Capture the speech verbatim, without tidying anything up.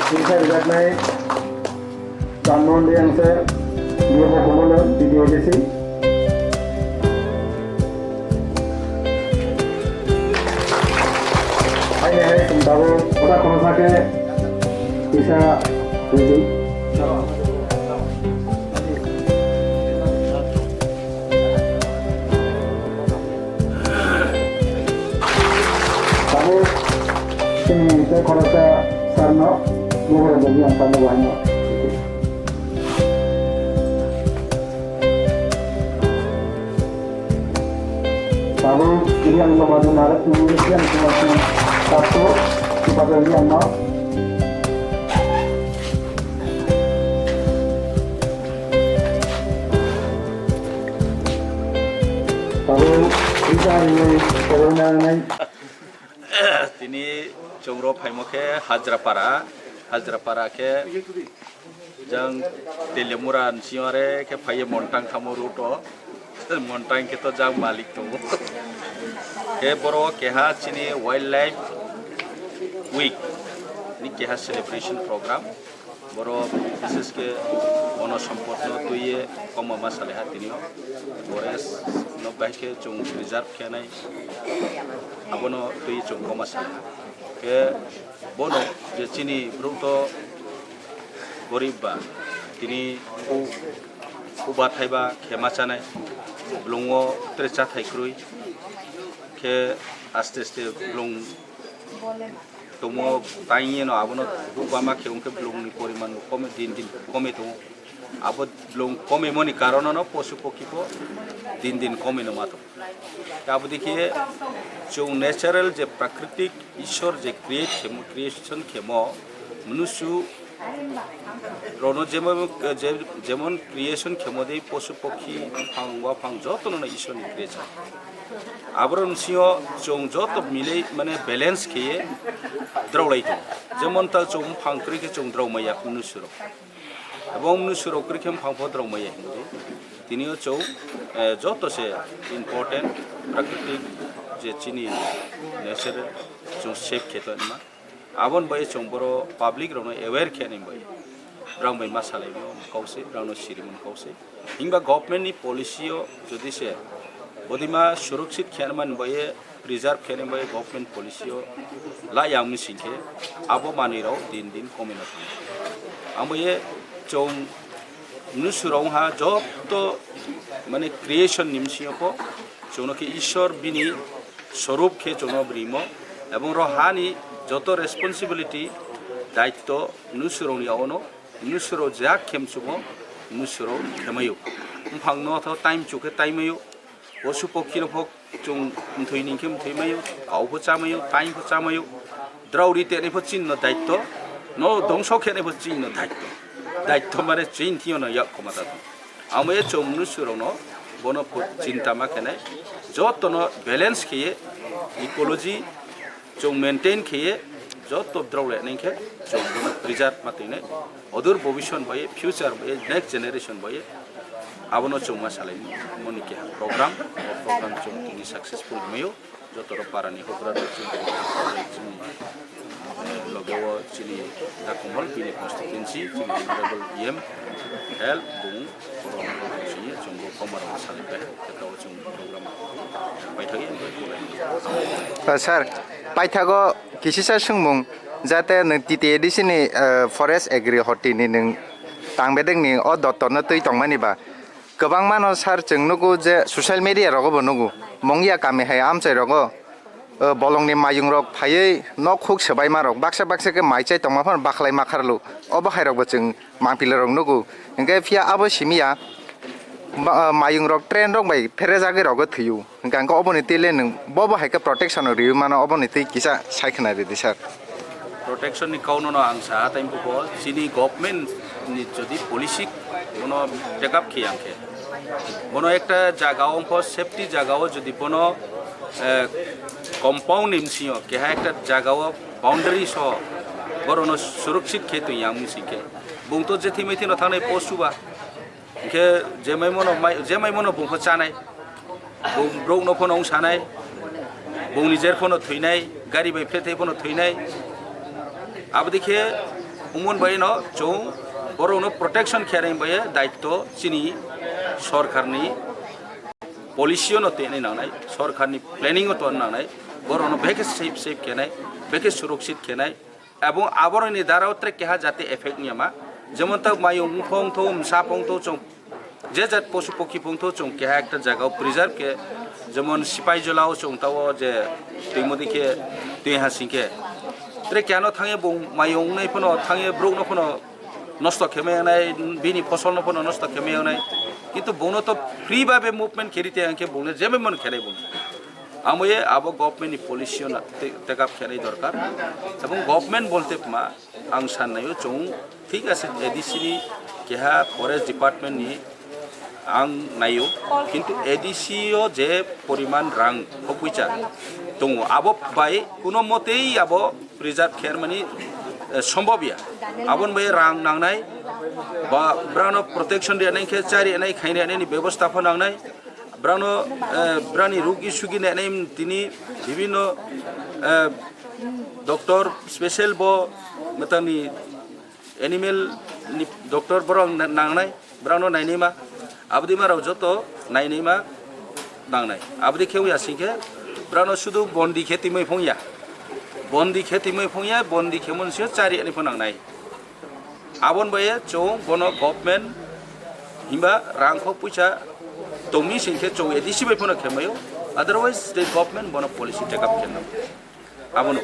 Kisa rijaknai Chandon Reang sir, B F O Kumolo, T T A D C. Haini hai tabuk ora khoroksa khe kisa ready. Tabuk chini tei khoroksa sir no bubagra dagi ang sir no bahai no. Tabuk Reang Lomadu Narek ni Reang Sumati Sabto bubagra Reang no. Tabuk Reang ni Corona nai. Tini chwng rw phaimo khe Hajrapara, Hajrapara khe jang Telemura ni siyare khe phaiye Montang thamo route o, Montang khe to jang malik tongo. Khe boro keha chini Wildlife Week ni keha celebration program. Borok bises khe bono sompotno twiwi koma ma salaiha tinio. Forest no bahai khe chwng preserve khenai, abono twiwi chwng koma salaiha. Khe bono je chini borok to gorib ba, tini u-, uba thaiba khe ma chanai, blongo tere cha thai kwrwi khe aste aste blong tomo taiyeno abono bama khe wngkhe blongni poriman bo kome din din kome tongo. Abo blong komimoni karonono posu pokhi bo din din komino ma tongo. Abo dikhe chwng natural je prakritik Ishwar je create khemo, creation khemo mnusu rono jemon, je-, jemon creation khemo de posu pokhi, buphang waphang jotono no Ishwar ni creation. Aborok ni sio chwng joto milei mane balance kheye draw lai tongo. Jemon ta chwng buphang kwrwi khe chwng draw maya mnusu rok. Ebong mnusu rok kwrwi khe buphang pho draw maya hinwi. Tinio chwng, eh, joto se important prakritik je chini nature chwng save khe tongma. Aboni bai chwng boro public rokno aware khe nai bai. Brang bai ma salai mo kause, brang no siri mo kause. Himba government ni policy o jodi se bodima surakshit khe mani bai, preserve khe bai government policy o la yang mi sing khe abo manwi rok din din komino thang. Ang bai chwng mnusu rok ha joto mane creation ni bsing o pho chwngno khe Ishwar bini sorup khe chwngno brimo, ebong ro hani joto responsibility, daitto mnusurokni yaono, mnusuro jak khe mchumo, mnusuro khemaio. Buphangno tho time chukhe taimaio, posu pokhino phok chwng mthwi ning khe mthwimaio, kau pho chamaio, tai pho chamaio, drauri tenai pho chinno daitto, no dongso khenai pho chinno daitto. Daitto mane chin thiyano yak khoma ta. Amo e chwng mnusurokno bono phu-, chinta ma khenai, jotono balance kheye, ecology chwng maintain kheye, joto drok le nang khe chwng bono preserve ma twi nai. Odur bobisyon bai, future bai, next generation bai, abono chwng ma salai moni keha program, o program chwng tini successful mayo. Joto rok para ni hopra rok chini, chini, eh, loge o chini Dakumol bini constituency, chini honorable E M help bung borok sini chwng bo komar rok salai bai, khe o chwng program paithak ya. Ah, sir, paithago kisisa swngmung, jate nwng T T A D C ni, eh, forest agri hoti ni nwng tang bedek ni o dottor no twi tongmani ba, kwbangma no sir chwng nugo je social media rogo bo nugo, mungya kami hai amchai rogo, eh, bolong ni mayung rok phaiwi nok huk swbaima rok baksa baksa khe mai chai tongma phano bakhlai ma kharlu, obo hai rok bo chwng mangpili rok nugo. Hinkhe phiya abo simi ya, ba, ah, mayung rok train rok bai pherejagwi rogo thwiyo. Hinkhe ang khe oboni twi le nwng bobo hai khe protection rw rwi mano, oboni twi kisa sai khwna rw di sir. Protection ni kauno no ang saha tei buko chini government ni jodi policy bono take up khiya khe, bono ekta jaga o pho safety jaga o jodi bono, eh, compound ni bsing o keha ekta jaga o boundary so borok no surakshit khe twi yang bsing khe bung to je thimai thino thangnai post chuba. Hinkhe je mai mono mai, je mai mono bung pho chanai, bung brok no phono wng sanai, bung ni jer phono thwinai, gari bai phlethai phono thwinai. Aboni khe Umon bai no chwng borok no protection khairang bai daitto chini sorkar ni policy no teni nangnai, sorkar ni planning o ton nangnai, borok no beke safe safe khenai, beke surakshit khenai, ebong aboroni dara o tre keha jate effect niya ma, jemon ta mayung phong tho, msa phong tho, chwng je jat posu pokhi phong tho chwng keha ekta jaga o preserve khe, jemon sipai jola o chwng ta o je twi modi khe twi hasing khe tre keha no thangye bo mayung nai phano thangye brok no phano nosto khe mai nai, bini phosol no phano nosto khe mai nai, kintu bono to free babe movement khe rite ang khe bongni jemon khenai bong. Amo ye abo government ni policy o na te-, take up khenai dorkar. Ebong government bolte ma ang san nayo chwng thik ase A D C ni keha forest department ni ang nayo, kintu A D C o je poriman rang hopuicha tongo abo bai kuno motei abo preserve kher mani, eh, sombhob ya. Abon bai rang nangnai ba brano protection de nai khe chari nai khaini nai ni bebosta pho nangnai. Brano, eh, brani rugi sugi nai nai tini bibino, eh, doctor special bo matani animal ni doctor borok na-, nangnai, borokno nainai ma, abdi ma rok joto nainai ma nangnai. Abdi khe wngya sing khe borokno sudu bondi khe timoi phongya, bondi khe timoi phongya, bondi khe monsi chari ani phano nangnai. Abon bai chwng bono government himba rang kho puisa tongmi sing khe chwng A D C bai phano khe maio, otherwise state government bono policy take up khe nang abono.